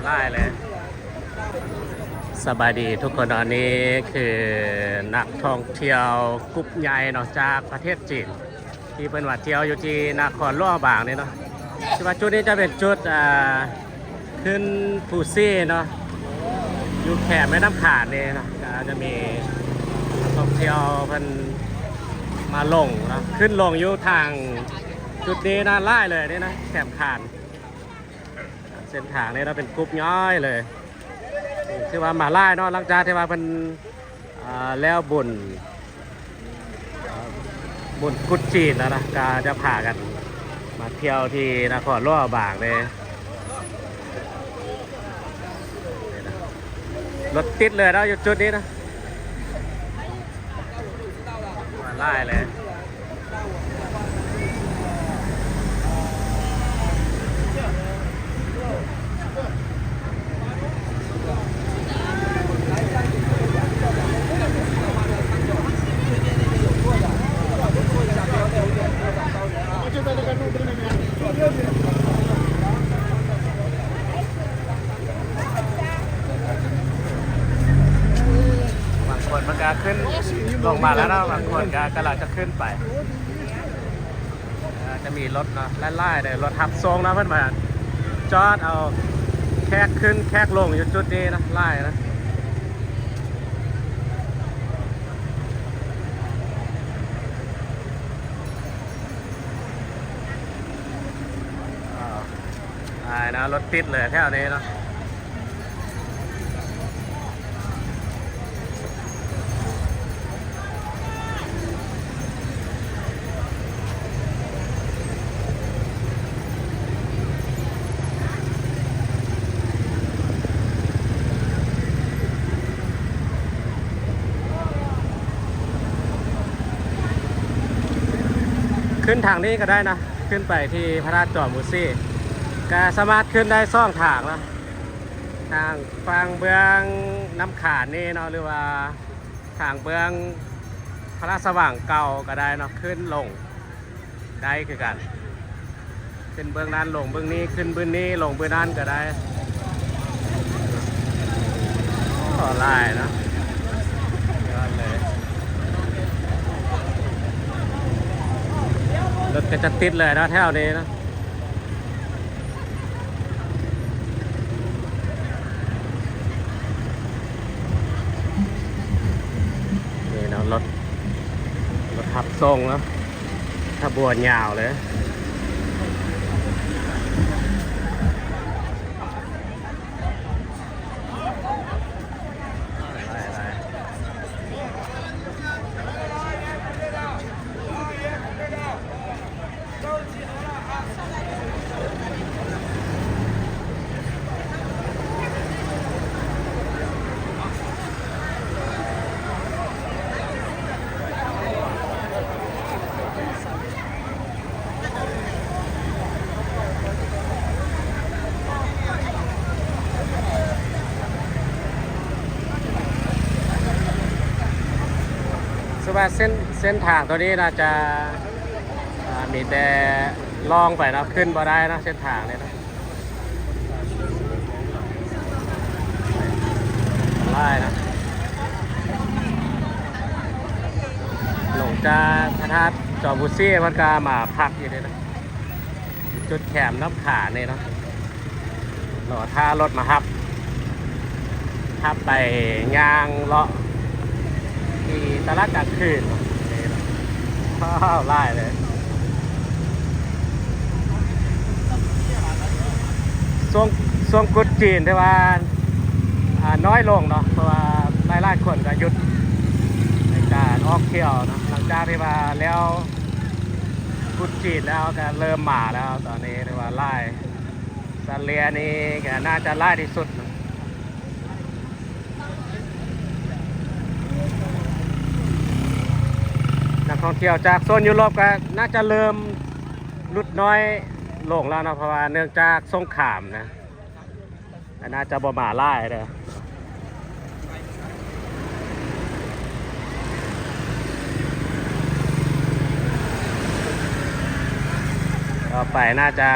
ຫຼາຍເລີຍ. ສະບາຍດີທຸກຄົນເນາະ, ນີ້ຄືນັກທ່ອງທ່ຽວກຸ່ມໃຫຍ່ເນາະ ຈາກປະເທດຈີນ ທີ່ເພິ່ນວ່າທ່ຽວຢູ່ທີ່ນະຄອນຫຼວງພະບາງນີ້ເນາະ. ຄືວ່າຈຸດນີ້ຈະເປັນຈຸດ ອ່າ ຂຶ້ນພູຊີເນາະ ຢູ່ແຄມແມ່ນ້ຳຂານນີ້ເນາະ, ກໍຈະມີນັກທ່ອງທ່ຽວເພິ່ນມາລົງເນາະ ຂຶ້ນລົງຢູ່ທາງຈຸດນີ້ນະ ຫຼາຍເລີຍນີ້ນະ ແຄມຂານ. ເສັ້ນທາງນີ້ເນາະເປັນກຸ່ມໃຫຍ່ເລີຍ ຖືວ່າມາຫຼາຍເນາະ ຫຼັງຈາກທີ່ວ່າເພິ່ນ ອ່າ ແລ້ວບຸນ ບຸນກຸດຈີນແລ້ວນະ ກໍຈະພາກັນມາທ່ຽວທີ່ນະຄອນຫຼວງພະບາງເດ້. ລົດຕິດເລີຍເນາະ ຢູ່ຈຸດນີ້ນະ ຫຼາຍເລີຍ. ບາງຄົນມັນກໍຂຶ້ນລົງມາແລ້ວເນາະ, ບາງຄົນກໍກຳລັງຈະຂຶ້ນໄປ. ເອີ ຈະມີລົດເນາະ ຫຼາຍໆເດີ ລົດຮັບສົ່ງເນາະ, ເພິ່ນມາຈອດເອົາແຂກຂຶ້ນແຂກລົງຢູ່ຈຸດນີ້ເນາະ ຫຼາຍເນາະ. ອ່າ ຫຼາຍເນາະ ລົດຕິດເລີຍແຖວນີ້ເນາະ. ຂຶ້ນທາງນີ້ກໍໄດ້ນະ ຂຶ້ນໄປທີ່ພະທາດຈອມອູຊີ ກໍສາມາດຂຶ້ນໄດ້ສອງທາງນະ, ທາງຝັ່ງເບື້ອງນ້ຳຂານນີ້ເນາະ ຫຼືວ່າທາງເບື້ອງພະລາຊະວັງເກົ່າກໍໄດ້ເນາະ, ຂຶ້ນລົງໄດ້ຄືກັນ. ຂຶ້ນເບື້ອງນັ້ນລົງເບື້ອງນີ້ ຂຶ້ນບຶ້ນນີ້ລົງບຶ້ນນັ້ນກໍໄດ້. ໂອ້ ຫຼາຍເນາະ ຍອດເລີຍ. ລົດກໍຈະຕິດເລີຍເນາະ ແຖວນີ້ເນາະ. ນີ້ເນາະ ລົດ ລົດຮັບສົ່ງເນາະ ຂະບວນຍາວເລີຍ. ສະວ່າເສັ້ນ ເສັ້ນທາງໂຕນີ້ໜ້າຈະ ອ່າ ມີແຕ່ລ່ອງໄປເນາະ ຂຶ້ນບໍ່ໄດ້ເນາະ ເສັ້ນທາງນີ້ເນາະ. ຫຼາຍນະ ລົງຈາກພະທາດຈອມບູຊີ ເພິ່ນກໍມາພັກຢູ່ນີ້ນະ ຈຸດແຄມນ້ຳຂານີ້ເນາະ, ລໍຖ້າລົດມາຮັບ ພາໄປຍ່າງເລາະທີ່ຕະຫຼາດກາງຄືນ. ວ້າວ ຫຼາຍເລີຍ. ຊ່ວງ ຊ່ວງກຸດຈີນ ຖືວ່າ ອ່າ ນ້ອຍລົງເນາະ ເພາະວ່າຫຼາຍໆຄົນກໍຢຸດໃນການອອກທ່ຽວເນາະ, ຫຼັງຈາກທີ່ວ່າແລ້ວກຸດຈີນແລ້ວກໍເລີ່ມມາແລ້ວ, ຕອນນີ້ຖືວ່າຫຼາຍ. ສັດເລ້ຍນີ້ກໍໜ້າຈະຫຼາຍທີ່ສຸດເນາະ. ນັກທ່ອງທ່ຽວຈາກໂຊນຢູໂຣບກໍໜ້າຈະເລີ່ມຫຼຸດນ້ອຍລົງແລ້ວເນາະ, ເພາະວ່າເນື່ອງຈາກສົງຄາມນະ ກໍໜ້າຈະບໍ່ມາຫຼາຍເດີ. ເອີ ຕໍ່ໄປໜ້າຈະ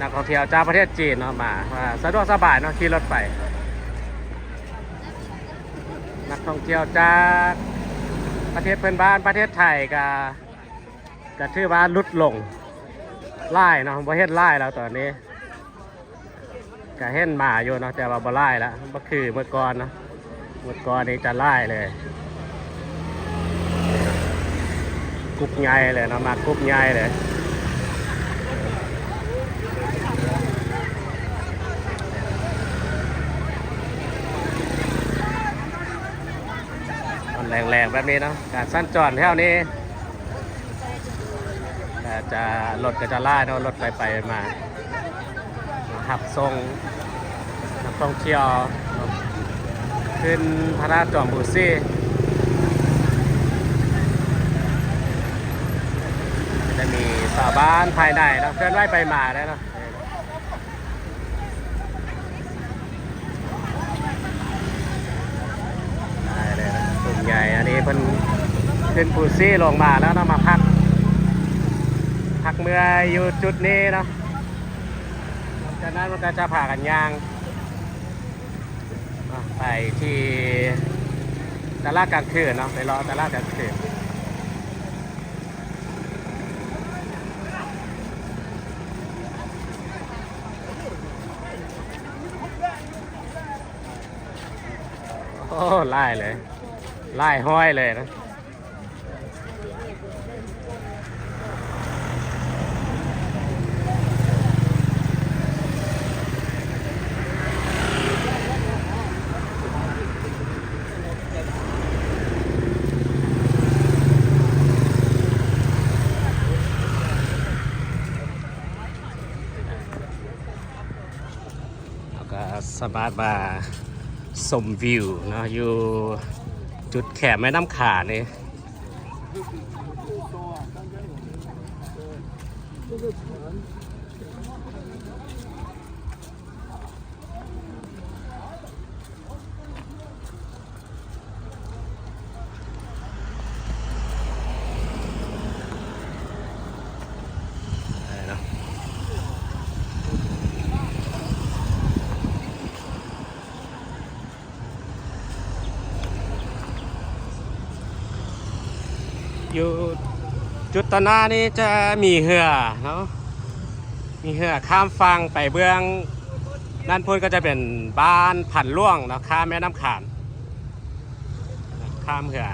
ນັກທ່ອງທ່ຽວຈາກປະເທດຈີນເນາະ ມາ ວ່າສະດວກສະບາຍເນາະ ຂີ່ລົດໄປ. ນັກທ່ອງທ່ຽວຈາກປະເທດເພື່ອນບ້ານ ປະເທດໄທກະ ກະຖືວ່າຫຼຸດລົງຫຼາຍເນາະ ບໍ່ເຫັນຫຼາຍແລ້ວຕອນນີ້. ກະເຫັນມາຢູ່ເນາະ ແຕ່ວ່າບໍ່ຫຼາຍລະ ບໍ່ຄືເມື່ອກ່ອນເນາະ. ເມື່ອກ່ອນນີ້ຈະຫຼາຍເລີຍ ກຸ່ມໃຫຍ່ເລີຍເນາະ ມາກຸ່ມໃຫຍ່ເລີຍ. ຕອນແລງໆແບບນີ້ເນາະ ການສັນຈອນແຖວນີ້ ກໍຈະ ລົດກໍຈະຫຼາຍເນາະ ລົດໄປໆມາໆ ມາຮັບສົ່ງນັກທ່ອງທ່ຽວຂຶ້ນພະທາດຈອມພູສີ. ຈະມີຊາວບ້ານພາຍໃນເນາະ ເຄື່ອນໄຫວໄປມາໄດ້ເນາະ. ໄດ້ເລີຍນະ ກຸ່ມໃຫຍ່ ອັນນີ້ເພິ່ນຂຶ້ນພູສີລົງມາແລ້ວເນາະ ມາພັກ ພັກເມື່ອຢູ່ຈຸດນີ້ເນາະ. ຈາກນັ້ນມັນກໍຈະພາກັນຍ່າງເນາະ ໄປທີ່ຕະຫຼາດກາງຄືນເນາະ ໄປເລາະຕະຫຼາດກາງຄືນ. ໂອ້ ຫຼາຍເລີຍ ຫຼາຍຮ້ອຍເລີຍນະ. ເຮົາກໍສາມາດມາຊົມວິວເນາະ ຢູ່ຈຸດແຄມແມ່ນ້ຳຂານີ້. ໄດ້ເນາະ ຢູ່ຈຸດຕານໜ້ານີ້ຈະມີເຮືອເນາະ ມີເຮືອຂ້າມຝັ່ງໄປເບື້ອງນັ້ນພຸ້ນ ກໍຈະເປັນບ້ານພັນຫຼວງເນາະ ຂ້າມແມ່ນ້ຳຂານ ຂ້າມເຮືອ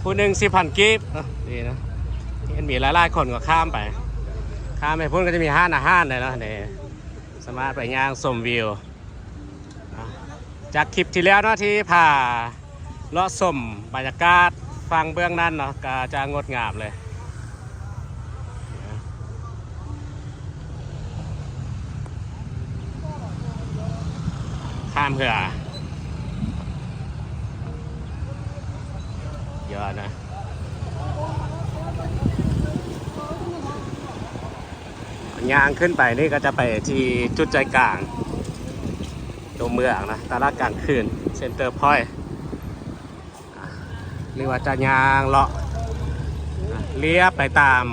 ຜູ້ໜຶ່ງສິບພັນກີບເນາະ ນີ້ນະ ເຫັນມີຫຼາຍໆຄົນກໍຂ້າມໄປ ຂ້າມໄປພຸ້ນກໍຈະມີຮ້ານອາຫານເລີຍເນາະ ນີ້ ສາມາດໄປຍ່າງຊົມວິວ ອ່າ ຈາກຄລິບທີ່ແລ້ວເນາະ ທີ່ພາເລາະຊົມບັນຍາກາດຝັ່ງເບື້ອງນັ້ນເນາະ ກໍຈະງົດງາມເລີຍ ຂ້າມເຮືອ ຍອດນະ. ຍ່າງຂຶ້ນໄປນີ້ກໍຈະໄປທີ່ຈຸດໃຈກາງຕົວເມືອງນະ ຕະຫຼາດກາງຄືນ Center Point ຫຼືວ່າຈະຍ່າງເລາະລຽບໄປຕາມ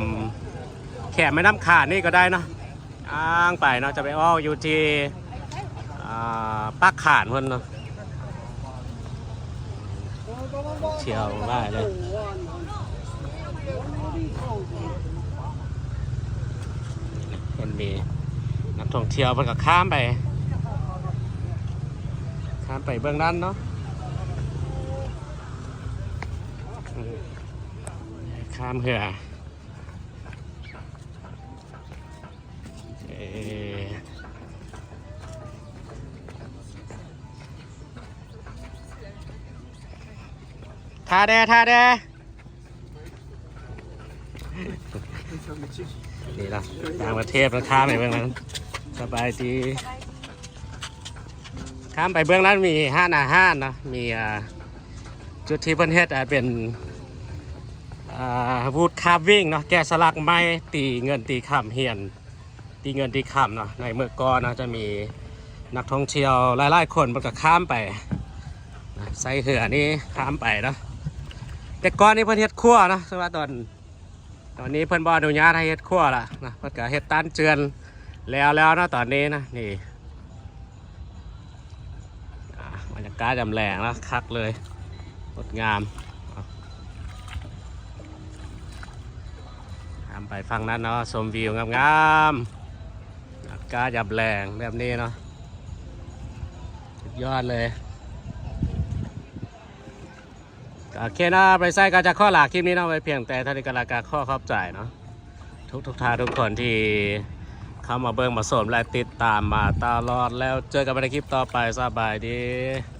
ແຄມແມ່ນ້ຳຂານນີ້ກໍໄດ້ເນາະ ຍ່າງໄປເນາະ ຈະໄປອອກຢູ່ທີ່ ອ່າ ປາກຂານພຸ້ນເນາະ ທ່ຽວຫຼາຍເລີຍ ເຫັນມີນັກທ່ອງທ່ຽວເພິ່ນກໍຂ້າມໄປ ຂ້າມໄປເບື້ອງນັ້ນເນາະ ຂ້າມເຮືອ. ເອີ ທ່າແດ່ ທ່າແດ່ ນີ້ລະ ຕ່າງປະເທດ ມາຂ້າມໃຫ້ເບິ່ງນັ້ນ ສະບາຍດີ. ຂ້າມໄປເບື້ອງນັ້ນມີຮ້ານອາຫານເນາະ ມີ ອ່າ ຈຸດທີ່ເພິ່ນເຮັດ ອ່າ ເປັນ ອ່າ wood carving ເນາະ ແກະສະຫຼັກໄມ້ ຕີເງິນຕີຄຳ ຮຽນຕີເງິນຕີຄຳເນາະ ໃນເມື່ອກ່ອນເນາະ ຈະມີນັກທ່ອງທ່ຽວຫຼາຍໆຄົນ ເພິ່ນກໍຂ້າມໄປນະ ໃຊ້ເຮືອນີ້ຂ້າມໄປເນາະ ແຕ່ກ່ອນນີ້ເພິ່ນເຮັດຂົວເນາະ ແຕ່ວ່າຕອນ ຕອນນີ້ເພິ່ນບໍ່ອະນຸຍາດໃຫ້ເຮັດຂົວລະນະ ເພິ່ນກໍເຮັດຕັນເຈື່ອນແລ້ວແລ້ວເນາະ ຕອນນີ້ນະ. ນີ້ ອ່າ ບັນຍາກາດຍາມແລງເນາະ ຄັກເລີຍ ງົດງາມ. ຂ້າມໄປຝັ່ງນັ້ນເນາະ ຊົມວິວງາມໆ ອາກາດຍາມແລງແບບນີ້ເນາະ ສຸດຍອດເລີຍ. ໂອເຄເນາະ ໄປໃສກໍຈະຂໍລາຄລິບນີ້ເນາະ ໄວ້ພຽງແຕ່ເທົ່ານີ້ກໍລະ ກໍຂໍຂອບໃຈເນາະ ທຸກໆທ່ານທຸກຄົນທີ່ເຂົ້າມາເບິ່ງມາຊົມ ແລະ ຕິດຕາມມາຕະຫຼອດ. ແລ້ວເຈີກັນໃນຄລິບຕໍ່ໄປ. ສະບາຍດີ.